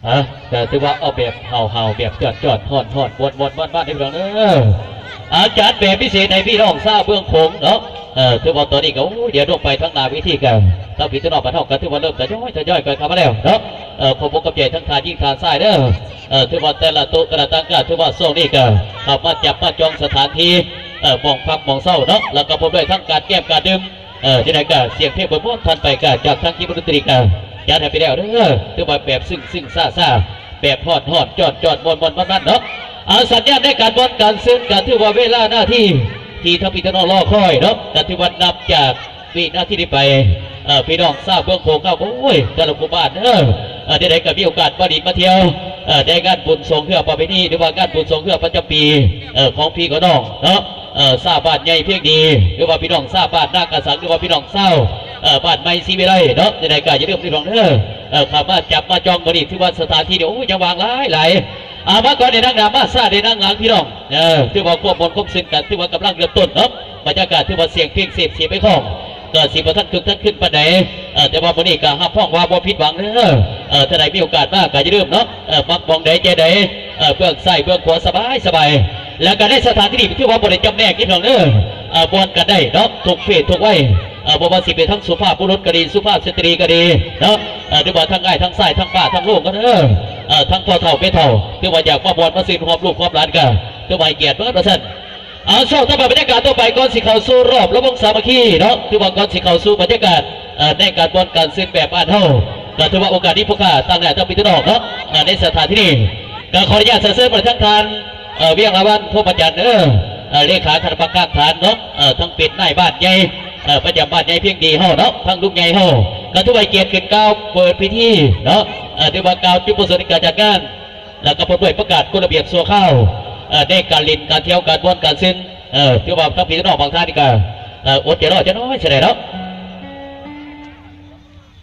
ຮະ ກໍຖືວ່າເອົາແບບຫ້າວໆ ແບບຈອດໆ ຮ້ອນໆ ມ່ວນໆ ມັນໆ ເດ້ພີ່ນ້ອງເດີ. ອາຈານແປພິເສດໃຫ້ພີ່ນ້ອງຊາວເມືອງໂຂງເນາະ. ເອີ ຖືວ່າຕອນນີ້ກໍ ໂອ້ຍ ດຽວລົງໄປທາງໜ້າເວທີກໍ ທາງພີ່ນ້ອງບ້ານເຮົາກໍຖືວ່າເລີ່ມທະຍອຍ ທະຍອຍກັນເຂົ້າມາແລ້ວເນາະ. ເອີ ຂອບອົກຂອບໃຈທັງທ່ານຍິງທ່ານຊາຍເດີ. ເອີ ຖືວ່າແຕ່ລະໂຕະແຕ່ລະຕັ່ງກາ ຖືວ່າຊ່ວງນີ້ກໍເຂົ້າມາຈັບມາຈອງສະຖານທີ່ ເອີ ໝ່ອງພັກໝ່ອງເຊົາເນາະ ແລ້ວກໍພ້ອມດ້ວຍທັງການແກ້ມການດື່ມ ເອີ ຈັ່ງໃດກໍສຽງເພງມ່ວນໆ ຜ່ານໄປກໍຈາກທາງທີມດົນຕີກໍຈັດໃຫ້ໄປແລ້ວເດີ. ຖືວ່າແບບຊຶ້ງຊຶ້ງຊາຊາ ແບບຮ້ອນຮ້ອນ ຈອດຈອດ ມ່ວນມ່ວນມັນມັນເນາະ. ອາ ສັນຍານໃນການມ່ວນການຊຶ້ງ ກໍຖືວ່າເວລານາທີທີ່ທາງພີ່ທາງນ້ອງລໍຄອຍເນາະ ກໍຖືວ່ານັບຈາກວິນາທີນີ້ໄປ ເອີ ພີ່ນ້ອງຊາວເມືອງໂຂງເຮົາ ໂອ້ຍ ແຕ່ລະໝູ່ບ້ານເດີ ເອີ ໃດໆກໍມີໂອກາດມາຫຼິ້ນມາທ່ຽວ ເອີ ໃນງານບຸນຊ່ວງເຮືອປະເພນີ ຫຼືວ່າງານບຸນຊ່ວງເຮືອປະຈຳປີ ເອີ ຂອງພີ່ຂອງນ້ອງເນາະ. ເອີ ຊາວບ້ານໃຫຍ່ພຽງດີ ຫຼືວ່າພີ່ນ້ອງຊາວບ້ານນາກະສັງ ຫຼືວ່າພີ່ນ້ອງຊາວ ເອີ ບ້ານໃໝ່ສີວິໄລເນາະ ຈັ່ງໃດກໍຢ່າລືມພີ່ນ້ອງເດີ ເອີ ເຂົ້າມາຈັບມາຈອງມື້ນີ້ ຖືວ່າສະຖານທີ່ນີ້ ໂອ້ຍ ຍັງວ່າງຫຼາຍໆ. ອາ ມາກ່ອນໄດ້ນັ່ງໜ້າ ມາຊ້າໄດ້ນັ່ງຫຼັງພີ່ນ້ອງ. ເອີ ຖືວ່າຄວາມມ່ວນຄວາມຊຶ້ງກໍຖືວ່າກຳລັງເລີ່ມຕົ້ນເນາະ ບັນຍາກາດຖືວ່າສຽງເພງເສບເສຍໄປຂອງ ກໍຊິບໍ່ທັນຄຶກທັນຄື້ນປານໃດ ເອີ ແຕ່ວ່າມື້ນີ້ກໍຮັບຮອງວ່າບໍ່ຜິດຫວັງເດີ. ເອີ ຖ້າໃດມີໂອກາດມາກໍຢ່າລືມເນາະ ເອີ ມັກໝ່ອງໃດໃຈໃດ ເອີ ເບື້ອງຊ້າຍເບື້ອງຂວາສະບາຍໆ. ແລ້ວກໍໃນສະຖານທີ່ນີ້ຖືວ່າບໍ່ໄດ້ຈຳແນກພີ່ນ້ອງເດີ ເອີ ມ່ວນກັນໄດ້ເນາະ ທຸກເພດທຸກໄວ ເອີ ບໍ່ວ່າຊິເປັນທັງສຸພາບບຸລຸດກໍດີ ສຸພາບສະຕຣີກໍດີເນາະ ເອີ ຫຼືວ່າທັງອ້າຍທັງຊາຍ ທັງປ້າທັງລຸງກໍເດີ ເອີ ທັງພໍ່ເຖົ້າແມ່ເຖົ້າ ຖືວ່າຢາກມາມ່ວນມາຊື່ນຮ່ວມລູກຮ່ວມຫຼານກໍຖືວ່າໃຫ້ກຽດເບິດວ່າຊັ້ນ. ເອົາ ຊ່ວງຕໍ່ໄປ ບັນຍາກາດຕໍ່ໄປ ກ່ອນຊິເຂົ້າສູ່ຮອບລຳວົງສາມັກຄີເນາະ ຖືວ່າກ່ອນຊິເຂົ້າສູ່ບັນຍາກາດ ເອີ ໃນການມ່ວນການຊື່ນແບບບ້ານເຮົາ ກໍຖືວ່າໂອກາດນີ້ ພວກຂ້າຕາງໜ້າຕາງພີ່ຕາງນ້ອງເນາະ ເອີ ໃນສະຖານທີ່ນີ້ ກໍຂໍອະນຸຍາດສະເຊີນມາທາງທ່ານ ເອີ ວຽງລາວັນ ພົມມະຈັນ ເອີ ເອີ ເລຂາຄະນະກຳມະການຖານເນາະ ເອີ ທັງເປັນນາຍບ້ານໃຫຍ່ ເອີ ປະຈຳບ້ານໃຫຍ່ພຽງດີເຮົາເນາະ ທັງລຸງໃຫຍ່ເຮົາ ກໍຖືວ່າໃຫ້ກຽດຂຶ້ນກ່າວເປີດພິທີເນາະ ເອີ ຖືວ່າກ່າວຈຸດປະສົງໃນການຈັດງານ ແລ້ວກໍພ້ອມດ້ວຍປະກາດກົດລະບຽບຊົ່ວຄາວ ເອີ ໃນການຫຼິ້ນ ການທ່ຽວ ການມ່ວນ ການຊຶ້ນ ເອີ ຖືວ່າທາງພີ່ທາງນ້ອງບາງທ່ານນີ້ກໍ ເອີ ອົດໃຈລໍຈະໜ້ອຍຊະແດ່ເນາະ